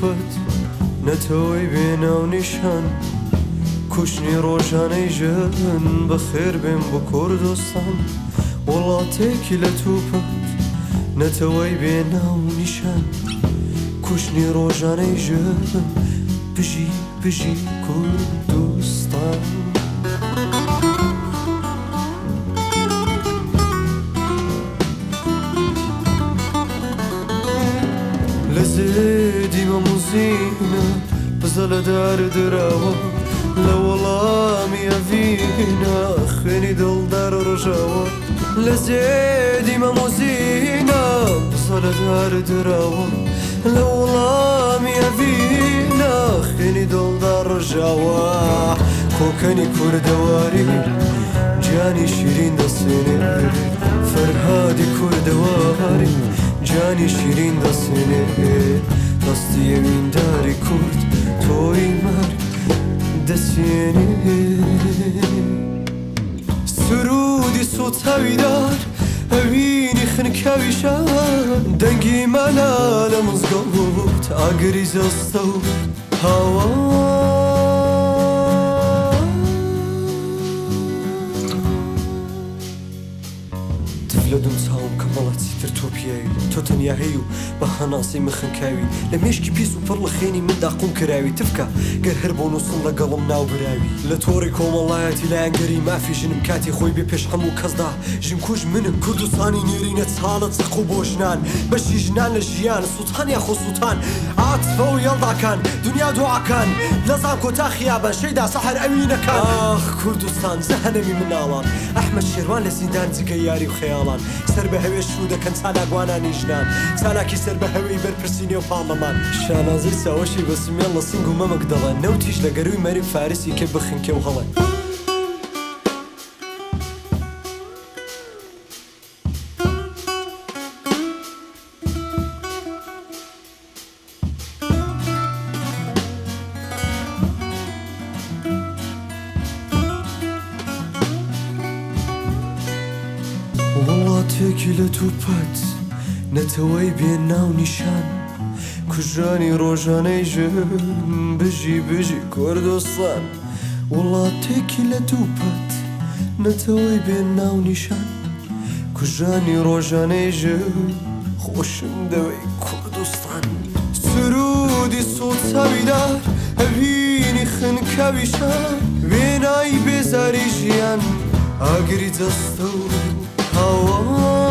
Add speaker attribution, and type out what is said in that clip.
Speaker 1: تووپەت نەتەوەی بێ ناونیشان کوشتنی ڕۆژانەی ژن بەخێر بێن بۆ کوردستان وڵاتێکی لە تووپەت نەتەوەی بێ ناونیشان کوشتنی ڕۆژانەی ژن بژی بژی کوردستان. لە زێدی مەموزینە بزە لە دار دراوە لە وەڵامی ئەڤینە خوێنی دڵدار ڕژاوە لە زێدی مەموزینە بزە لە دار دراوە لە وەڵامی ئەڤینە خوێنی دڵدار ڕژاوە کۆکەنی کوردەواری گیانی شیرین دەسێنێ فەرهادی کوردەواری گیانی شیرین دەسێنێ دەستی ئەوینداری کورد تۆی مەرگ دەسێنێ سرودی سوتاوی دار ئەوینی خنکاوی شار دەنگی مەلا لە مزگەوت ئاگری جەستە و هاوار. تف لە دوم چاوم کە مەڵە چیتر تۆ پیاوی تۆ تەنیا هەی و بە هەناسەی من خنکاوی لە مێشکی پیس و پڕ لە خوێنی مندا قوم کراوی تف کە گەر هەر بۆ نووسن لەگەڵم ناو براوی لە تۆڕی کۆمەڵایەتی لایەنگەری مافی ژنم کاتی خۆی بێ پێش هەموو کەسدا ژنکوژ منم کوردستانی نێرینە چاڵە چەقۆ بۆ ژنان بەشی ژنان لە ژیان سوتان یاخۆ سوتان عاتفە و یەڵداکان دنیا دوعاکان لە زانکۆ تا خیابان شەیدا سەحەر ئەوینەکان ئاخ کوردستان جەهەنەمی مناڵان ئەحمەد شێروان لە زیندان جگەی یاری و خەیاڵان سەر بە هەوێ شوو دەکەن چالاکوانانی ژنان چالاکی سەر بە هەوێی بەرپرسی نێو پاڕلەمان شانازی چاوەشی بە سمێڵ لە سنگ و مەمک دەڵێ نەوتیش لە گەرووی مەری فارسی کێ بخنکێ و هەڵێ. وڵاتێکی لە توپەت نەتەوەی بێ ناونیشان کوژرانی ڕۆژانەی ژن بژی بژی کوردستان وڵاتێکی لە توپەت نەتەوەی بێ ناونیشان کوژرانی ڕۆژانەی ژن خۆشم دەوێی کوردستان. سروودی سووتاوی دار ئەڤینی خنکاوی شار وێنای بێزاری ژیان ئاگری جەستە و هاوار.